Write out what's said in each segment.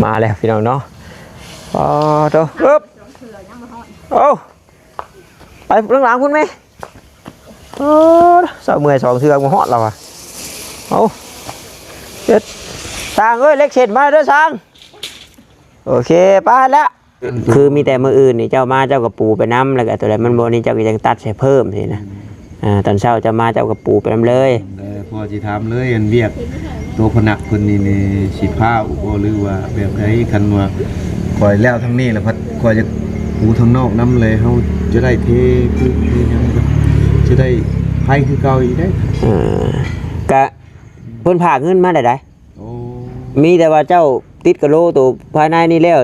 ມາແລ້ວພີ່ນ້ອງເນາະ. ອໍໂຕ ເອີບ ໂອ້ ໄປເບື້ອງຫຼັງພຸ້ນແມ. ໂອ້ ເຊົາເມື່ອຍສອງເທື່ອບໍ່ຮອດແລ້ວວ່າ. ເອົາ ເຮັດ ຊ່າງເອີຍ ເຫຼັກເສັ້ນມາເດີຊ່າງ. ໂອເຄ ໄປແລ້ວ. ຄືມີແຕ່ມື້ອື່ນນີ້ເຈົ້າມາເຈົ້າກໍປູໄປນຳ ແລ້ວກໍຕົວໃດມັນບໍ່ນີ້ເຈົ້າກໍຍັງຕັດໃສ່ເພີ່ມຊີ້ນະ. ອ່າ ຕອນເຊົ້າເຈົ້າມາເຈົ້າກໍປູໄປນຳເລີຍ. ເອີ ພໍຊິຖາມເລີຍ ອັນວຽກໂຕພະນັກເພິ່ນນີ້ ນີ້ຊິພາວບໍ່ ຫຼືວ່າແບບໃດ? ຄັນວ່າຂ້ອຍແລ້ວທາງນີ້ແລ້ວ ພັດຂ້ອຍຈະປູທາງນອກນຳເລີຍ ເຮົາຈະໄດ້ເທພື້ນເທຫຍັງ ຈະໄດ້ໄພຄືເກົ່າອີກເດ້. ເອີ ກະເພິ່ນພາກເງິນມາໄດ້ໃດ. ໂອ້ ມີແຕ່ວ່າເຈົ້າຕິດກະໂລໂຕພາຍໃນນີ້ແລ້ວ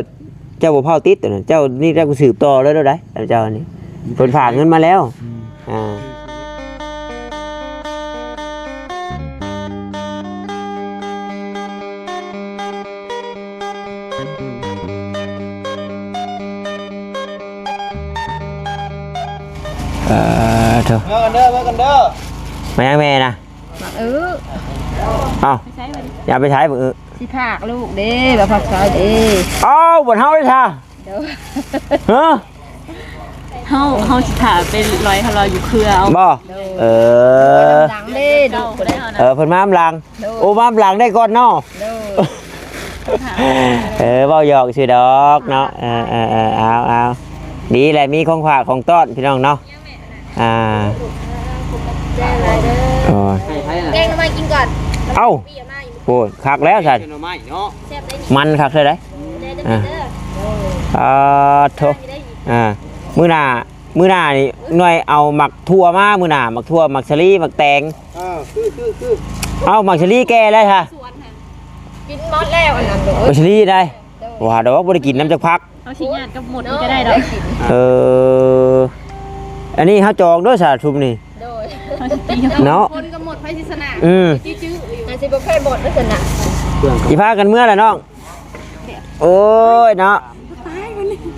ເຈົ້າບໍ່ພາວຕິດໂຕນັ້ນ ເຈົ້ານີ້ເຈົ້າກໍສືບຕໍ່ເລີຍໂລດໃດ໋ ເຈົ້ານີ້ ເພິ່ນຝາກເງິນມາແລ້ວ. ອືມ ອ່າ ເອີ ໂທ້ ເມືອກັນເດີ ເມືອກັນເດີ. ມາຫຍັງແມ່ນະ? ໝາກອຶ. ເອົ້າ ໄປໃສບັດນີ້? ຢ່າໄປໃສບັກອຶ. ຊິພາກລູກເດ້ ບໍ່ພາກຊາຍເດ້. ເອົ້າ ບໍ່ເຮົາໄດ້ຊະ. ໂດຍ ຮະ? ເຮົາ ເຮົາຊິຖ້າໄປລອຍເຮົາລອຍຢູ່ເຄືອເອົາ. ບໍ່? ໂດຍ ເອີ ເພິ່ນມານຳຫຼັງເດ້ ເອີ ເພິ່ນມານຳຫຼັງ. ໂດຍ ໂອ້ ມານຳຫຼັງໄດ້ກ່ອນເນາະ. ໂດຍ ເອີ ເວົ້າຫຍອກຊື່ດອກເນາະ. ເອີ ເອີ ເອີ ເອົາ ເອົາ ດີແຫຼະ ມີຂອງຝາກຂອງຕ້ອນພີ່ນ້ອງເນາະ. ອ່າ ໂອ້ຍ ແກງໜໍ່ໄມ້ກິນກ່ອນ. ເອົ້າ ໂອ້ຍ ຄັກແລ້ວຊັ້ນ ແຊບໜໍ່ໄມ້ເນາະ. ມັນຄັກເທື່ອໃດ. ອ່າ ໂທ້ ອ່າ ມື້ໜ້າ ມື້ໜ້ານີ້ໜ່ວຍເອົາໝາກຖົ່ວມາ ມື້ໜ້າ ໝາກຖົ່ວ ໝາກສາລີ ໝາກແຕງ. ເອີ ຄື ຄື ຄື ເອົາ ໝາກສາລີແກ່ແລ້ວຊະ. ສວນຫັ້ນກິນໝົດແລ້ວ ອັນນັ້ນ ໝາກສາລີໄດ. ໂດຍ ວ່າດອກ ບໍ່ໄດ້ກິນນຳຈັກພັກ. ເຮົາຊິຍາດກັບໝົດນີ້ກໍໄດ້ດອກ. ເອີ ອັນນີ້ເຮົາຈອງເດີສາທຸມນີ້. ໂດຍ ເຮົາຊິຕີເນາະ ຄົນກັບໝົດໃຜຊິຊະນະ. ອືມ ຈື່ໆຢູ່ ມັນຊິບໍ່ແພ້ໝົດເດີຊະນະ. ຊິພາກັນເມືອລະນ້ອງ. ໂອ້ຍເນາະ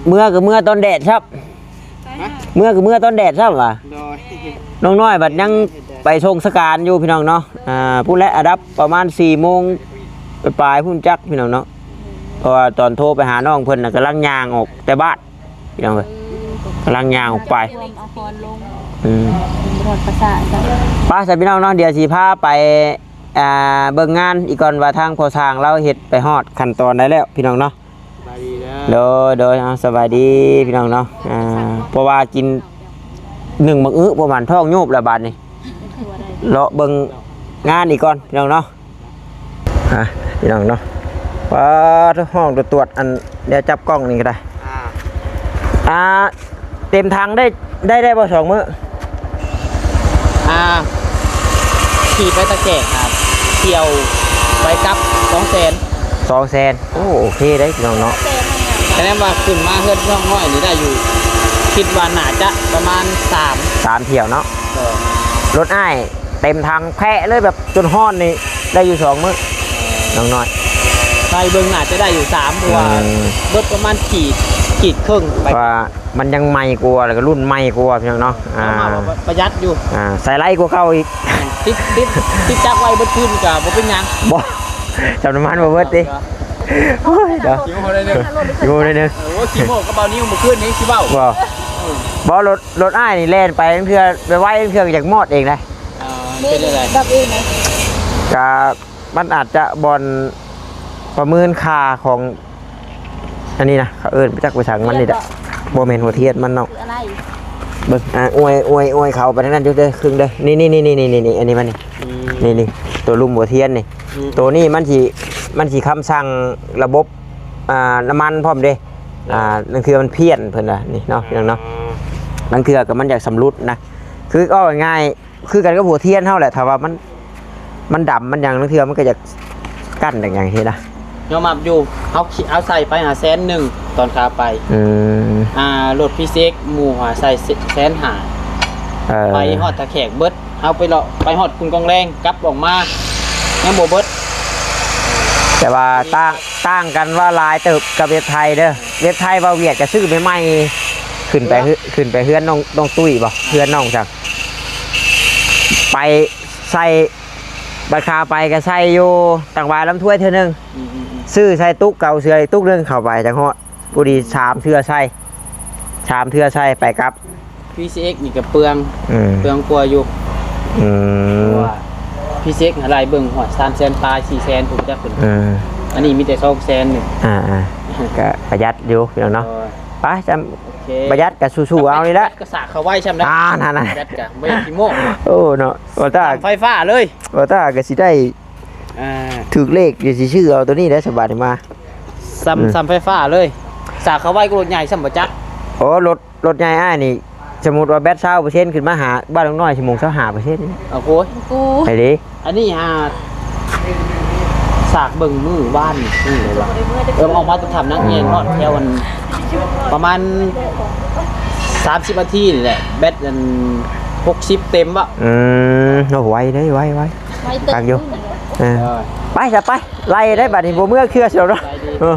ເມືອກໍເມືອຕອນແດດຊັບ. ເມືອກໍເມືອຕອນແດດຊ້ຳວ່າ. ໂດຍ ນ້ອງນ້ອຍບັດຍັງໄປສົ່ງສະການຢູ່ພີ່ນ້ອງເນາະ. ອ່າ ພຸ້ນແຫຼະ ອາດັບປະມານສີ່ໂມງປາຍໆ ພຸ້ນຈັກພີ່ນ້ອງເນາະ. ເພາະວ່າຕອນໂທໄປຫານ້ອງເພິ່ນນະ ກຳລັງຍ່າງອອກແຕ່ບ້ານພີ່ນ້ອງເອີຍ ກຳລັງຍ່າງອອກໄປ. ອືມ ໄປຊະພີ່ນ້ອງເນາະ ດຽວຊິພາໄປ ອ່າ ເບິ່ງງານອີກກ່ອນວ່າທາງພໍ່ຊ່າງລາວເຮັດໄປຮອດຂັ້ນຕອນໃດແລ້ວພີ່ນ້ອງເນາະ. ສະບາຍດີເດີ. ໂດຍ ໂດຍ ເອົາ ສະບາຍດີພີ່ນ້ອງເນາະ. ອ່າ ເພາະວ່າກິນໜຶ່ງໝາກອຶ ປະມານທ້ອງໂຍບແລ້ວບາດນີ້ ເລາະເບິ່ງງານອີກກ່ອນພີ່ນ້ອງເນາະ. ອ່າ ພີ່ນ້ອງເນາະ ປາດ ຫ້ອງຕຳຫຼວດ ອັນ ດຽວຈັບກ້ອງນີ້ກໍໄດ້. ອ່າ ອ່າ ເຕັມຖັງໄດ້ ໄດ້ ໄດ້ບໍ່ສອງມື້? ອ່າ ຂີ່ໄປຕາແກກ ອ່າ ທ່ຽວໄປກັບສອງແສນ. ສອງແສນ ໂອ້ ໂອເຄໄດ໋ພີ່ນ້ອງເນາະ. ຄະແນນວ່າຂຶ້ນມາເຮືອນນ້ອງນ້ອຍນີ້ໄດ້ຢູ່ ຄິດວ່າໜ້າຈະປະມານສາມ ສາມທ່ຽວເນາະ. ເອີ ລົດອ້າຍເຕັມຖັງແພະເລີຍ ແບບຈົນຮ້ອນນີ້ ໄດ້ຢູ່ສອງມື້ ເອີ ນ້ອງນ້ອຍ. ໄປເບິ່ງໜ້າຈະໄດ້ຢູ່ສາມ ເພາະວ່າ ອືມ ເບິດປະມານຂີດ ຂີດເຄິ່ງໄປ ວ່າ ມັນຍັງໃໝ່ກວ່າ ແລ້ວກໍລຸ້ນໃໝ່ກວ່າ ພີ່ນ້ອງເນາະ. ອ່າ ປະຢັດຢູ່ ອ່າ ໃສ່ໄຫຼກວ່າເກົ່າອີກ. ຕິດ ຕິດ ຕິດຈັກໄວ້ເບິດຄືນກໍບໍ່ເປັນຫຍັງ. ບໍ່ ຈຳນ້ຳມັນບໍ່ເບິດຕິ. ໂອ້ຍ ເນາະ ຂີ້ໂມ້ໄດ້ໜຶ່ງ ຂີ້ໂມ້ໄດ້ໜຶ່ງ. ໂອ້ ຂີ້ໂມ້ກັບເບົານິວມື້ຄືນນີ້ຊິເວົ້າ ບໍ່ ບໍ່ ລົດ ລົດອ້າຍນີ້ແລ່ນໄປ ລາງເທື່ອໄວໆ ລາງເທື່ອກໍຢາກມອດເອງໄດ໋. ອ່າ ເປັນຈັ່ງໃດ? ກັບເອງນະ ກະ ມັນອາດຈະບ່ອນປະເມີນຄ່າຂອງ ອັນນີ້ນະ ເຂົາເອີ້ນ ຈັກໄປສັງມັນນີ້ແຫຼະ. ບໍ່ແມ່ນຫົວທຽນມັນເນາະ. ຄືອະໄລ? ເບິ່ງ ອ່າ ອວຍ ອວຍ ອວຍເຂົາໄປທາງນັ້ນຢູ່ເດີ ຄຶ່ງເດີ. ນີ້ ນີ້ ນີ້ ນີ້ ນີ້ ອັນນີ້ມັນນີ້. ອືມ ນີ້ ນີ້ ຕົວລຸ່ມຫົວທຽນນີ້. ອືມ ຕົວນີ້ມັນຊິ ມັນຊິຄຳສັ່ງລະບົບ ອ່າ ນ້ຳມັນພ້ອມເດ້. ອ່າ ລາງເທື່ອມັນພຽນເພິ່ນວ່ານີ້ເນາະ ພີ່ນ້ອງເນາະ. ລາງເທື່ອກໍມັນຢາກຊຳລຸດນະ ຄືເວົ້າງ່າຍໆ ຄືກັນກັບຫົວທຽນເຮົາແຫຼະ ຖ້າວ່າມັນ ມັນດຳມັນຫຍັງ ລາງເທື່ອມັນກໍຢາກກັ້ນຫຍັງໆ ຊີ້ນະ. ຍອມຮັບຢູ່ ເຮົາ ເຮົາໃສ່ໄປຫາແສນໜຶ່ງຕອນຂາໄປ. ອືມ ອ່າ ລົດພີຊີເອັກ ໝູ່ຫາໃສ່ແສນຫ້າ. ເອີ ໄປຮອດທ່າແຂກເບິດ ເຮົາໄປເລາະ ໄປຮອດຄຸ້ມກອງແລງ ກັບອອກມາຍັງບໍ່ເບິດ. ແຕ່ວ່າຕ່າງ ຕ່າງກັນວ່າຫຼາຍເຕີບກັບເວັບໄທເດີ. ເວັບໄທເວົ້າຫວຽດກໍຊື້ໃໝ່ໆ ຂຶ້ນໄປເຮືອນ ຂຶ້ນໄປເຮືອນນ້ອງ ນ້ອງຕຸ້ຍບໍ່ ເຮືອນນ້ອງຈັກ ໄປໃສ່ ບັດຂາໄປກໍໃສ່ຢູ່ຕັງຫວາຍລຳຖ້ວຍເທື່ອໜຶ່ງ. ອືມໆໆ ຊື້ໃສ່ຕຸກເກົ່າເສືອອີກຕຸກໜຶ່ງ ເຂົ້າໄປຈັກຮອດ. ຜູ້ດີສາມເທື່ອໃສ່ ສາມເທື່ອໃສ່ໄປກັບ. ພີຊີເອັກນີ້ກໍເປືອງ ອືມ ເປືອງກວ່າຢູ່. ອືມ ເພາະວ່າພີຊີເອັກຫັ້ນໄລ່ເບິ່ງຮອດສາມແສນປາຍ ສີ່ແສນ ຜູ້ຈັກເພິ່ນ. ເອີ ອັນນີ້ມີແຕ່ສອງແສນໜຶ່ງ. ອ່າໆ ກໍປະຢັດຢູ່ພີ່ນ້ອງເນາະ. ໂດຍ ໄປ ໂອເຄ ປະຢັດກໍສູ້ໆເອົານີ້ແຫຼະ. ປະຢັດກໍສາກເຂົ້າໄວ້ຊ່ຳນະ. ອ່າ ນັ້ນໆ ປະຢັດກໍບໍ່ຢາກຂີ້ໂມ້. ໂອ້ເນາະ ບໍ່ຕາ ສຳໄຟຟ້າເລີຍ ບໍ່ຕາກໍຊິໄດ້ ອ່າ ຖືກເລກ ດຽວຊິຊື້ເອົາໂຕນີ້ແຫຼະ ສະບາດນີ້ມາ ສ່ຳ ອືມ ສ່ຳໄຟຟ້າເລີຍ. ສາກເຂົ້າໄວ້ກໍລົດໃຫຍ່ ສ່ຳບໍ່ຈັກ. ໂອ້ ລົດ ລົດໃຫຍ່ອ້າຍນີ້ ສົມມຸດວ່າແບັດຊາວເປີເຊັນ ຂຶ້ນມາຫາບ້ານນ້ອງນ້ອຍ ຊົ່ວໂມງຊາວຫ້າເປີເຊັນ. ໂອ້ໂຫ ໄປເດ້. ອັນນີ້ຫາສາກເບິ່ງມື້ວານນີ້ ເອີ ອອກມາແຕ່ຖ້ຳນາງແອງ ຮອດແຖວອັນ ປະມານສາມສິບນາທີນີ້ແຫຼະ ແບັດອັນຫົກສິບເຕັມວະ. ອືມ ໂອ້ ໄວເດ້ ໄວ ໄວ. ໄປເຕີບ ຄັກຢູ່ ເອີ ເອີ ໄປຊະ ໄປ ໄລ່ໄດ້ບັດນີ້ ບໍ່ເມືອເຄືອຊິດອກເນາະ. ໄປດີ ເອີ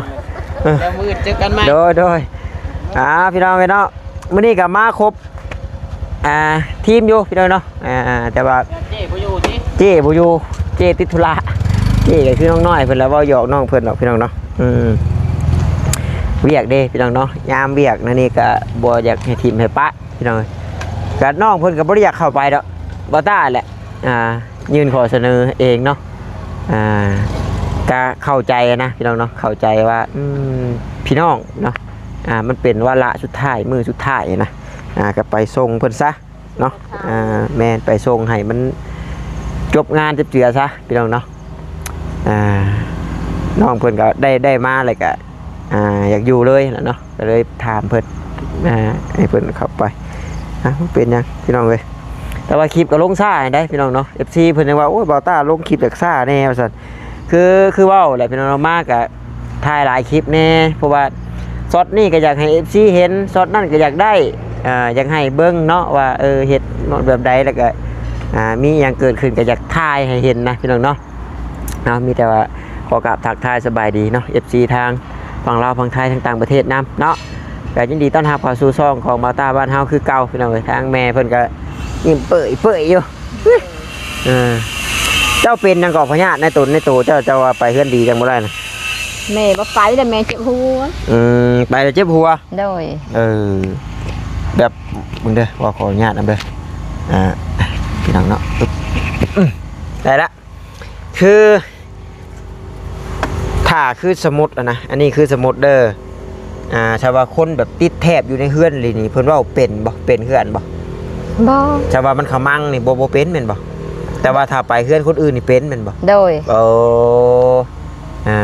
ເອີ ດຽວມື້ອື່ນເຈີກັນໃໝ່. ໂດຍ ໂດຍ ອ່າ ພີ່ນ້ອງເອີຍເນາະ ມື້ນີ້ກໍມາຄົບ ອ່າ ທີມຢູ່ພີ່ນ້ອງເນາະ. ອ່າ ແຕ່ວ່າເຈ້ບໍ່ຢູ່ຕິ ເຈ້ບໍ່ຢູ່ ເຈ້ຕິດທຸລະ. ເຈ້ກໍຄືນ້ອງນ້ອຍເພິ່ນລະ ເວົ້າຫຍອກນ້ອງເພິ່ນດອກພີ່ນ້ອງເນາະ. ອືມ ວຽກເດ້ພີ່ນ້ອງເນາະ ຍາມວຽກແນວນີ້ກໍບໍ່ຢາກໃຫ້ຖິ້ມໃຫ້ປະ ພີ່ນ້ອງເອີຍ. ກໍນ້ອງເພິ່ນກໍບໍ່ໄດ້ຢາກເຂົ້າໄປດອກ ບໍ່ຕ້າແຫຼະ ອ່າ ຍື່ນຂໍ້ສະເໜີເອງເນາະ. ອ່າ ກະເຂົ້າໃຈນະພີ່ນ້ອງເນາະ ເຂົ້າໃຈວ່າ ອືມ ພີ່ນ້ອງເນາະ ອ່າ ມັນເປັນວາລະສຸດທ້າຍ ມື້ສຸດທ້າຍນະ. ອ່າ ກະໄປສົ່ງເພິ່ນຊະເນາະ. ອ່າ ແມ່ນ ໄປສົ່ງໃຫ້ມັນຈົບງານຈົບເຈືອຊະພີ່ນ້ອງເນາະ. ອ່າ ນ້ອງເພິ່ນກໍໄດ້ ໄດ້ມາແລ້ວກະ ອ່າ ຢາກຢູ່ເລີຍແຫຼະເນາະ ກໍເລີຍຖາມເພິ່ນ ອ່າ ໃຫ້ເພິ່ນເຂົ້າໄປ. ອ່າ ບໍ່ເປັນຫຍັງພີ່ນ້ອງເອີຍ ແຕ່ວ່າຄລິບກໍລົງຊ້າໃດ໋ພີ່ນ້ອງເນາະ. ເອັຟຊີ ເພິ່ນຍັງວ່າ ໂອ້ຍ ບ່າວຕ້າລົງຄລິບຢາກຊ້າແດ່ວ່າຊັ້ນ. ຄື ຄືເວົ້າແຫຼະພີ່ນ້ອງເນາະ ມາກໍຖ່າຍຫຼາຍຄລິບແດ່ ເພາະວ່າຊັອດນີ້ກໍຢາກໃຫ້ເອັຟຊີເຫັນ ຊັອດນັ້ນກໍຢາກໄດ້ ອ່າ ຢາກໃຫ້ເບິ່ງເນາະວ່າ ເອີ ເຮັດແບບໃດ ແລ້ວກໍ ອ່າ ມີຫຍັງເກີດຂຶ້ນກໍຢາກຖ່າຍໃຫ້ເຫັນນະພີ່ນ້ອງເນາະ. ເນາະ ມີແຕ່ວ່າຂໍກາບທັກທາຍສະບາຍດີເນາະ ເອັຟຊີ ທາງຝັ່ງລາວ ຝັ່ງໄທ ທາງຕ່າງປະເທດນຳເນາະ. ກໍຍິນດີຕ້ອນຮັບເຂົ້າສູ່ຊ່ອງຂອງບ່າວຕ້າບ້ານເຮົາຄືເກົ່າ ພີ່ນ້ອງເອີຍ. ທາງແມ່ເພິ່ນກໍຍິ້ມເປີຍໆຢູ່. ເອີ ເຈົ້າເປັນຫຍັງເກາະ ພະຍາດໃນຕົນໃນໂຕເຈົ້າ ເຈົ້າວ່າໄປເຮືອນດີຈັ່ງບໍ່ໄດ້ນະ? ແມ່ບໍ່ໄປແລ້ວ ແມ່ເຈັບຫົວ. ອືມ ໄປແລ້ວເຈັບຫົວ. ໂດຍ ເອີ ແບບ ເບິ່ງເດີ ຂໍ ຂໍອະນຸຍາດນຳເດີ ອ່າ ພີ່ນ້ອງເນາະ. ອືມ ໄດ້ລະ ຄື ຖ້າຄືສົມມຸດອະນະ ອັນນີ້ຄືສົມມຸດເດີ ອ່າ ຖ້າວ່າຄົນແບບຕິດແທບຢູ່ໃນເຮືອນອີ່ຫຼີນີ້ ເພິ່ນເວົ້າເປັນບໍ່? ເປັນຄືກັນບໍ່? ບໍ່. ຖ້າວ່າມັນຂະມັງນີ້ ບໍ່ ບໍ່ເປັນແມ່ນບໍ່? ແຕ່ວ່າຖ້າໄປເຮືອນຄົນອື່ນນີ້ເປັນແມ່ນບໍ່? ໂດຍ. ໂອ້ ອ່າ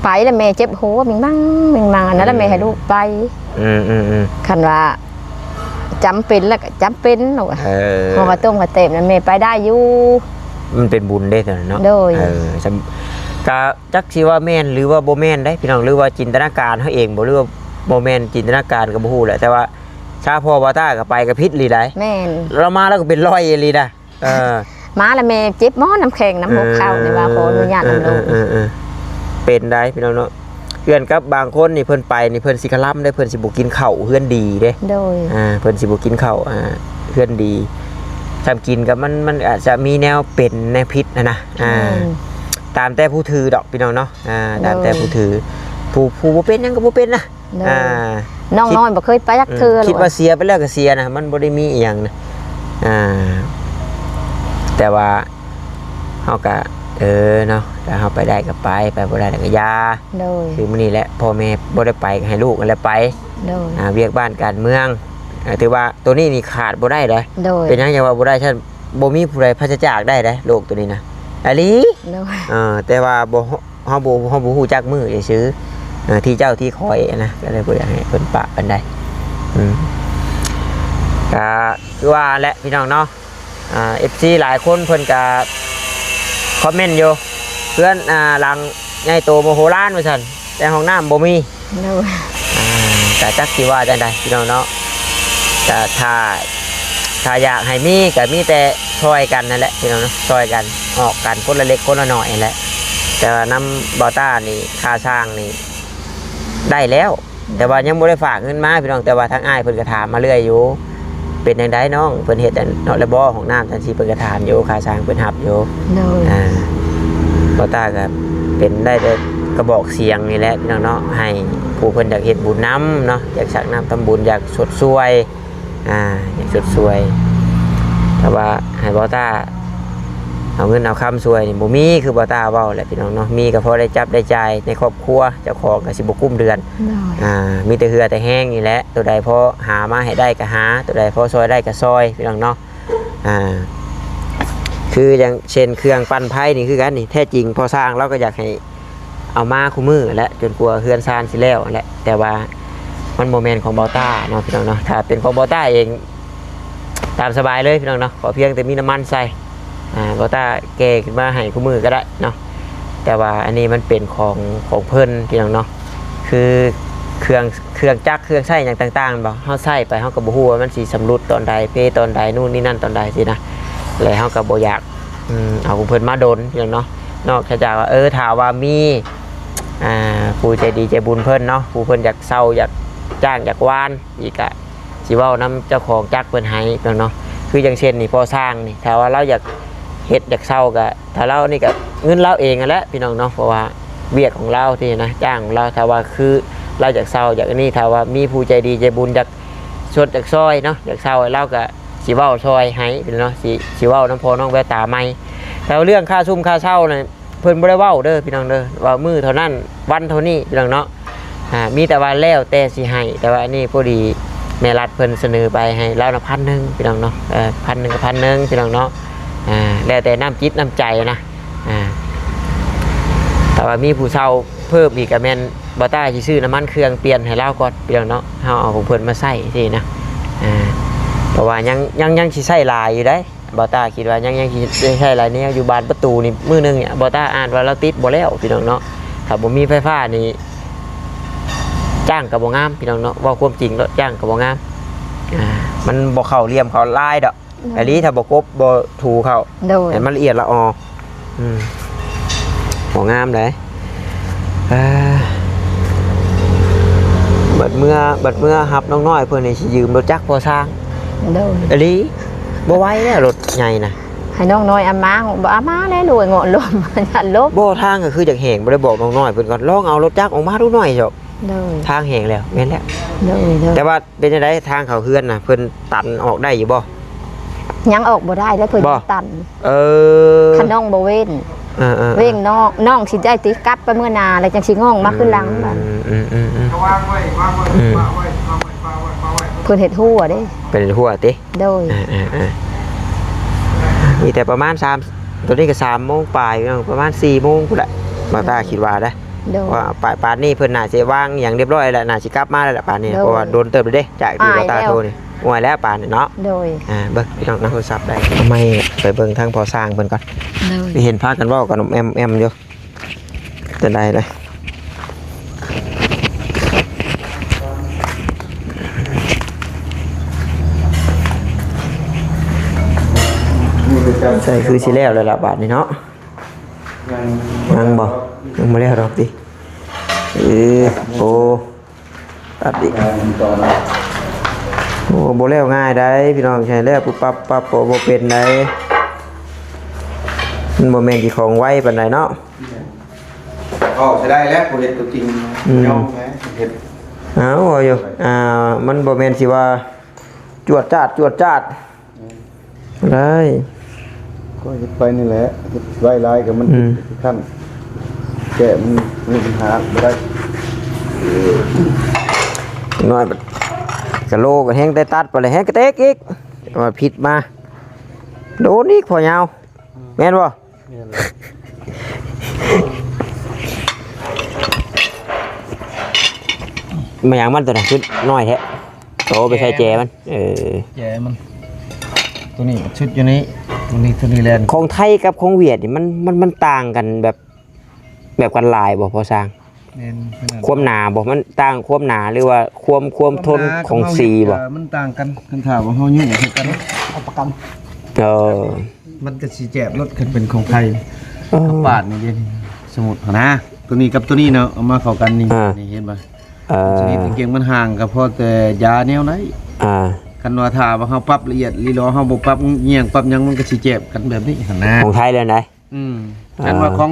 ໄປແລ້ວແມ່ເຈັບຫົວ ມິງມັງ ມິງມັງ ອັນນັ້ນແຫຼະ ອືມ ແມ່ໃຫ້ລູກໄປ. ອືມໆໆ ຄັນວ່າຈຳເປັນແລ້ວກໍຈຳເປັນ. ເອີ ເພາະວ່າຕົ້ມກະແຕບນັ້ນແມ່ໄປໄດ້ຢູ່ ມັນເປັນບຸນເດ້ຕອນນັ້ນເນາະ. ໂດຍ. ເອີ ກະຈັກຊິວ່າແມ່ນ ຫຼືວ່າບໍ່ແມ່ນເດ້ພີ່ນ້ອງ ຫຼືວ່າຈິນຕະນາການເຮົາເອງບໍ່ ຫຼືວ່າບໍ່ແມ່ນຈິນຕະນາການກໍບໍ່ຮູ້ແຫຼະ ແຕ່ວ່າຊາພໍ່ບ່າວຕ້າກໍໄປກໍຜິດອີ່ຫຼີໄດ໋. ແມ່ນ. ລາວມາລາວກໍເປັນລອຍອີ່ຫຼີນະ. ເອີ ມາແລ້ວແມ່ເຈັບໝໍ້ນຳແຂ້ງນຳຫົວເຂົ່ານີ້ວ່າ ເອີ ຂໍອະນຸຍາດນຳລູກ. ເອີໆໆໆ ເປັນໄດ໋ພີ່ນ້ອງເນາະ. ເຮືອນກັບບາງຄົນນີ້ເພິ່ນໄປນີ້ເພິ່ນຊິຄະລຳເດ້ ເພິ່ນຊິບໍ່ກິນເຂົ້າເຮືອນດີເດ້. ໂດຍ. ອ່າ ເພິ່ນຊິບໍ່ກິນເຂົ້າ ອ່າ ເຮືອນດີ ຖ້າກິນກໍມັນ ມັນອາດຈະມີແນວເປັນແນວຜິດຫັ້ນນະ. ອ່າ ແມ່ນ. ຕາມແຕ່ຜູ້ຖືດອກພີ່ນ້ອງເນາະ. ອ່າ ຕາມແຕ່ ໂດຍ ຜູ້ຖື ຜູ້ ຜູ້ບໍ່ເປັນຫຍັງກໍບໍ່ເປັນນະ. ໂດຍ. ອ່າ ນ້ອງນ້ອຍບໍ່ເຄີຍໄປຈັກເທື່ອ ອືມ ຄິດວ່າເສຍໄປແລ້ວກໍເສຍນະ ມັນບໍ່ໄດ້ມີອີ່ຫຍັງນະ. ອ່າ ແຕ່ວ່າເຮົາກໍ ເອີ ເນາະ ຖ້າເຮົາໄປໄດ້ກໍໄປ ໄປບໍ່ໄດ້ກໍຢ່າ. ໂດຍ. ຄືມື້ນີ້ແຫຼະ ພໍ່ແມ່ບໍ່ໄດ້ໄປກໍໃຫ້ລູກນັ້ນແຫຼະໄປ. ໂດຍ. ອ່າ ວຽກບ້ານການເມືອງ ອ່າ ຖືວ່າໂຕນີ້ນີ້ຂາດບໍ່ໄດ້ເດ້. ໂດຍ. ເປັນຫຍັງຈັ່ງວ່າບໍ່ໄດ້ຊັ້ນ? ບໍ່ມີຜູ້ໃດປາສະຈາກໄດ້ເດ້ ໂລກໂຕນີ້ນະ ອີ່ຫຼີ. ໂດຍ. ເອີ ແຕ່ວ່າບໍ່ ເຮົາບໍ່ ເຮົາບໍ່ຮູ້ຈັກມື້ຊື່ໆ ເອີ ທີ່ເຈົ້າທີ່ຄອຍນະ ກໍເລີຍບໍ່ຢາກໃຫ້ເພິ່ນປະປານໃດ. ອືມ ກໍຄືວ່າແຫຼະພີ່ນ້ອງເນາະ ອ່າ ເອັຟຊີ ຫຼາຍຄົນເພິ່ນກໍຄອມເມັນຢູ່ ເຮືອນ ອ່າ ຫຼັງໃຫຍ່ໂຕມະໂຫລານວ່າຊັ້ນ ແຕ່ຫ້ອງນ້ຳບໍ່ມີ. ໂດຍ. ອ່າ ກໍຈັກຊິວ່າຈັ່ງໃດພີ່ນ້ອງເນາະ ກໍຖ້າ ຖ້າຢາກໃຫ້ມີກໍມີແຕ່ຊ່ອຍກັນນັ້ນແຫຼະພີ່ນ້ອງເນາະ ຊ່ອຍກັນອອກກັນຄົນລະເລັກຄົນລະໜ້ອຍຫັ້ນແຫຼະ. ແຕ່ວ່ານຳບ່າວຕ້ານີ້ຄ່າສ້າງນີ້ໄດ້ແລ້ວ ແຕ່ວ່າຍັງບໍ່ໄດ້ຝາກເງິນມາພີ່ນ້ອງ ແຕ່ວ່າທາງອ້າຍເພິ່ນກໍຖາມມາເລື້ອຍຢູ່ ເປັນຈັ່ງໃດນ້ອງ ເພິ່ນເຮັດອັນເນາະແລ້ວບໍ່ ຫ້ອງນ້ຳຈັ່ງຊີ້ ເພິ່ນກໍຖາມຢູ່ ຄ່າສ້າງເພິ່ນຮັບຢູ່. ໂດຍ. ອ່າ ບໍ່ຕ້າກໍເປັນໄດ້ແຕ່ກະບອກສຽງນີ້ແຫຼະພີ່ນ້ອງເນາະ ໃຫ້ຜູ້ເພິ່ນຢາກເຮັດບຸນນຳເນາະ ຢາກສັກນ້ຳທຳບຸນ ຢາກຊົດຊ່ວຍ ອ່າ ຢາກຊົດຊ່ວຍ ແຕ່ວ່າໃຫ້ບໍ່ຕ້າເອົາເງິນເອົາຄຳຊ່ວຍນີ້ບໍ່ມີ ຄືບໍ່ຕ້າເວົ້າແຫຼະພີ່ນ້ອງເນາະ ມີກໍພໍໄດ້ຈັບໄດ້ຈ່າຍໃນຄອບຄົວ ເຈົ້າຂອງກໍຊິບໍ່ກຸ້ມເດືອນ ໂດຍ ອ່າ ມີແຕ່ເຫື່ອແຕ່ແຮງນີ້ແຫຼະ ໂຕໃດພໍຫາມາໃຫ້ໄດ້ກໍຫາ ໂຕໃດພໍຊ່ອຍໄດ້ກໍຊ່ອຍ ພີ່ນ້ອງເນາະ ອ່າ ຄືຢ່າງເຊັ່ນເຄື່ອງປັ່ນໄຟນີ້ຄືກັນນີ້ ແທ້ຈິງພໍ່ຊ່າງລາວກໍຢາກໃຫ້ເອົາມາຄູ່ມື້ແຫຼະ ຈົນກວ່າເຮືອນຊານຊິແລ້ວແຫຼະ ແຕ່ວ່າມັນບໍ່ແມ່ນຂອງບໍ່ຕ້າເນາະ ພີ່ນ້ອງເນາະ ຖ້າເປັນຂອງບໍ່ຕ້າເອງ ຕາມສະບາຍເລີຍພີ່ນ້ອງເນາະ ຂໍພຽງແຕ່ມີນ້ຳມັນໃສ່ ອ່າ ບໍ່ຕ້າແກ່ຂຶ້ນມາໃຫ້ຄູ່ມື້ກໍໄດ້ເນາະ ແຕ່ວ່າອັນນີ້ມັນເປັນຂອງ ຂອງເພິ່ນພີ່ນ້ອງເນາະ ຄືເຄື່ອງ ເຄື່ອງຈັກເຄື່ອງໃຊ້ຫຍັງຕ່າງໆ ແມ່ນບໍ່ ເຮົາໃຊ້ໄປເຮົາກໍບໍ່ຮູ້ວ່າມັນຊິຊຳລຸດຕອນໃດ ເພຕອນໃດ ນູ້ນນີ້ນັ້ນຕອນໃດຊີ້ນະ ແລະເຮົາກໍບໍ່ຢາກ ອືມ ເອົາຂອງເພິ່ນມາດົນພີ່ນ້ອງເນາະ ນອກຈາກວ່າ ເອີ ຖ້າວ່າມີ ອ່າ ຜູ້ໃຈດີໃຈບຸນເພິ່ນເນາະ ຜູ້ເພິ່ນຢາກເຊົ່າ ຢາກຈ້າງ ຢາກວານອີກ ກະຊິເວົ້ານຳເຈົ້າຂອງຈັກເພິ່ນໃຫ້ພີ່ນ້ອງເນາະ ຄືຢ່າງເຊັ່ນນີ້ ພໍ່ຊ່າງນີ້ ຖ້າວ່າລາວຢາກເຮັດ ຢາກເຊົ່າ ກະ ຖ້າລາວນີ້ກະເງິນລາວເອງຫັ້ນແຫຼະພີ່ນ້ອງເນາະ ເພາະວ່າວຽກຂອງລາວທີ່ນະ ຈ້າງຂອງລາວ ຖ້າວ່າຄືລາວຢາກເຊົ່າ ຢາກອັນນີ້ ຖ້າວ່າມີຜູ້ໃຈດີໃຈບຸນ ຢາກຊົດ ຢາກຊ່ອຍເນາະ ຢາກເຊົ່າ ລາວກະຊິເວົ້າຊ່ອຍໃຫ້ພີ່ນ້ອງເນາະ ຊິ ຊິເວົ້ານຳພໍ່ນ້ອງແວວຕາໃໝ່ ແຕ່ວ່າເລື່ອງຄ່າຊຸມຄ່າເຊົ່ານະ ເພິ່ນບໍ່ໄດ້ເວົ້າເດີພີ່ນ້ອງເດີ ວ່າມື້ເທົ່ານັ້ນວັນເທົ່ານີ້ພີ່ນ້ອງເນາະ ອ່າ ມີແຕ່ວ່າແລ້ວແຕ່ຊິໃຫ້ ແຕ່ວ່າອັນນີ້ພໍດີແມ່ລັດເພິ່ນສະເໜີໄປໃຫ້ລາວນະພັນໜຶ່ງພີ່ນ້ອງເນາະ ເອີ ພັນໜຶ່ງກໍພັນໜຶ່ງພີ່ນ້ອງເນາະ ອ່າ ແລ້ວແຕ່ນ້ຳຈິດນ້ຳໃຈນະ ອ່າ ຖ້າວ່າມີຜູ້ເຊົ່າເພີ່ມອີກກໍແມ່ນບໍ່ຕ້າຊິຊື້ນ້ຳມັນເຄື່ອງປ່ຽນໃຫ້ລາວກ່ອນພີ່ນ້ອງເນາະ ເຮົາເອົາຂອງເພິ່ນມາໃຊ້ຊີ້ນະ ອ່າ ເພາະວ່າຍັງ ຍັງ ຍັງຊິໃຊ້ຫຼາຍຢູ່ເດ້. ບໍ່ຕ້າຄິດວ່າຍັງ ຍັງຊິໄດ້ໃຊ້ຫຼາຍແນວ ຢູ່ບານປະຕູນີ້ ມື້ໜຶ່ງນີ້ບໍ່ຕ້າອ່ານວ່າລາວຕິດບໍ່ແລ້ວພີ່ນ້ອງເນາະ ຖ້າບໍ່ມີໄຟຟ້ານີ້ ຈ້າງກໍບໍ່ງາມພີ່ນ້ອງເນາະ ເວົ້າຄວາມຈິງໂລດ ຈ້າງກໍບໍ່ງາມ ອ່າ ມັນບໍ່ເຂົ້າຫຼ່ຽມເຂົ້າລາຍດອກ ໂດຍ ອີ່ຫຼີ ຖ້າບໍ່ກົບບໍ່ຖູເຂົ້າ ໂດຍ ໃຫ້ມັນລະອຽດລະອໍ ອືມ ບໍ່ງາມໃດ໋ ອ່າ ບັດເມື່ອ ບັດເມື່ອຮັບນ້ອງນ້ອຍເພິ່ນນີ້ ຊິຢືມລົດຈັກພໍ່ຊ່າງ ໂດຍ ອີ່ຫຼີ ບໍ່ໄຫວແລ້ວລົດໃຫຍ່ນະ ໃຫ້ນ້ອງນ້ອຍເອົາມາ ບໍ່ເອົາມາແລ້ວ ໂດຍ ເງາະລົມ ຢ້ານລົມ ບໍ່ ທາງກໍຄືຢາກແຫ້ງ ບໍ່ໄດ້ບອກນ້ອງນ້ອຍເພິ່ນກ່ອນ ລອງເອົາລົດຈັກອອກມາດູໜ້ອຍເຈາະ ໂດຍ ທາງແຫ້ງແລ້ວ ແມ່ນແລ້ວ ໂດຍ ໂດຍ ແຕ່ວ່າ ເປັນຈັ່ງໃດ ທາງເຂົ້າເຮືອນນະ ເພິ່ນຕັນອອກໄດ້ຢູ່ບໍ່? ຍັງອອກບໍ່ໄດ້ເລີຍ ເພິ່ນ ບໍ່ ຍັງຕັນ ເອີ ຄັນນ້ອງບໍ່ເວັ້ງ ເອີໆໆ ເວັ້ງນ້ອງ ນ້ອງຊິໄດ້ຕິກັບໄປເມືອໜ້າ ແລ້ວຈັ່ງຊິງ່ອງມາຄືຫຼັງ ອືມ ບາດນີ້ ອືມໆໆ ອືມ ເພິ່ນເຮັດຮົ້ວເດ້ ເພິ່ນເຮັດຮົ້ວຕິ ໂດຍ ເອີໆໆ ມີແຕ່ປະມານສາມ ຕອນນີ້ກໍສາມໂມງປາຍ ປະມານສີ່ໂມງພຸ້ນແຫຼະ ບ່າວຕ້າຄິດວ່າເດ້ ໂດຍ ວ່າປານ ປານນີ້ເພິ່ນໜ້າຊິວາງຫຍັງຮຽບຮ້ອຍແລ້ວ ໜ້າຊິກັບມາແລ້ວລະປານນີ້ ໂດຍ ເພາະວ່າດົນເຕີບແລ້ວເດ້ ຈາກທີ່ບ່າວຕ້າໂທນີ້ ໂອ້ຍແລ້ວປານນີ້ເນາະ ໂດຍ ອ່າ ເບິ່ງພີ່ນ້ອງນຳໂທລະສັບໄດ້ ເອົາໄມ້ໄປເບິ່ງທາງພໍ່ຊ່າງເພິ່ນກ່ອນ ໂດຍ ເຫັນພາກັນເວົ້າກັນແອມໆຢູ່ ເປັນໃດເລີຍ ໃສ່ຄືຊິແລ້ວແລ້ວລະບາດນີ້ເນາະ ຍັງບໍ່ ຍັງບໍ່ແລ້ວດອກຕິ ເອີ ໂອ້ ຕັດອີກ ໂອ້ ບໍ່ແລ້ວງ່າຍໃດ໋ພີ່ນ້ອງ ໃຫ້ແລ້ວປຸບປັບປັບ ບໍ່ ບໍ່ເປັນໃດ໋ ມັນບໍ່ແມ່ນຊິຂອງໄວປານໃດເນາະ ເວົ້າໃຊ້ໄດ້ແລ້ວ ຜູ້ເຮັດຕົວຈິງ ອືມ ຍອມແລ້ວເຮັດ ເອົາ ເວົ້າຢູ່ ອ່າ ມັນບໍ່ແມ່ນຊິວ່າ ຈວດຈາດ ຈວດຈາດ ອືມ ໄດ້ ກໍເຮັດໄປນີ້ແຫຼະ ເຮັດໄວຫຼາຍກໍມັນ ອືມ ຂັ້ນ ແກະມັນມີບັນຫາບໍ່ໄດ້ ນ້ອຍ ກະໂລກະແຮງໄດ້ຕັດໄປແລ້ວ ແຮງກະເຕກອີກ ວ່າຜິດມາ ໂດນອີກ ພໍຍາວ ແມ່ນບໍ່? ແມ່ນແຫຼະ ມາຫຍັງມັນຕົວນັ້ນ ຊຸດນ້ອຍແທ້ ໂຕໄປໃສ່ແຈມັນ ເອີ ແຈມັນ ຕົວນີ້ຊຸດຢູ່ນີ້ ຕົວນີ້ ຕົວນີ້ແລ່ນ ຂອງໄທກັບຂອງຫວຽດນີ້ ມັນ ມັນ ມັນຕ່າງກັນແບບ ແບບກັນຫຼາຍບໍ່ພໍ່ຊ່າງ? ແມ່ນ ຄວາມໜາບໍ່? ມັນຕ່າງຄວາມໜາ ຫຼືວ່າຄວາມ ຄວາມທົນຂອງສີບໍ່? ຄວາມໜາກັບເຮົາເຮັດ ມັນຕ່າງກັນ ຄັນຖ້າວ່າເຮົາຫຍຸ້ງໃສ່ກັນ ຮັບປະກັນ ເອີ ມັນກໍຊິແຈບລົດ ຄັນເປັນຂອງໄທ ເອີ ປາດນີ້ເດ້ ສົມມຸດຫັ້ນນະ ຕົວນີ້ກັບຕົວນີ້ເນາະ ເອົາມາເຂົ້າກັນນີ້ ອ່າ ນີ້ເຫັນບໍ່? ເອີ ຊະນິດກາງເກງມັນຫ່າງ ກໍພໍແຕ່ຢາແນວໃດ ອ່າ ຄັນວ່າຖ້າວ່າເຮົາປັບລະອຽດລີລໍ ເຮົາບໍ່ປັບຫຍັງ ປັບຫຍັງ ມັນກໍຊິແຈບກັນແບບນີ້ຫັ້ນນະ ຂອງໄທແລ້ວໃດ ອືມ ຄັນວ່າຂອງ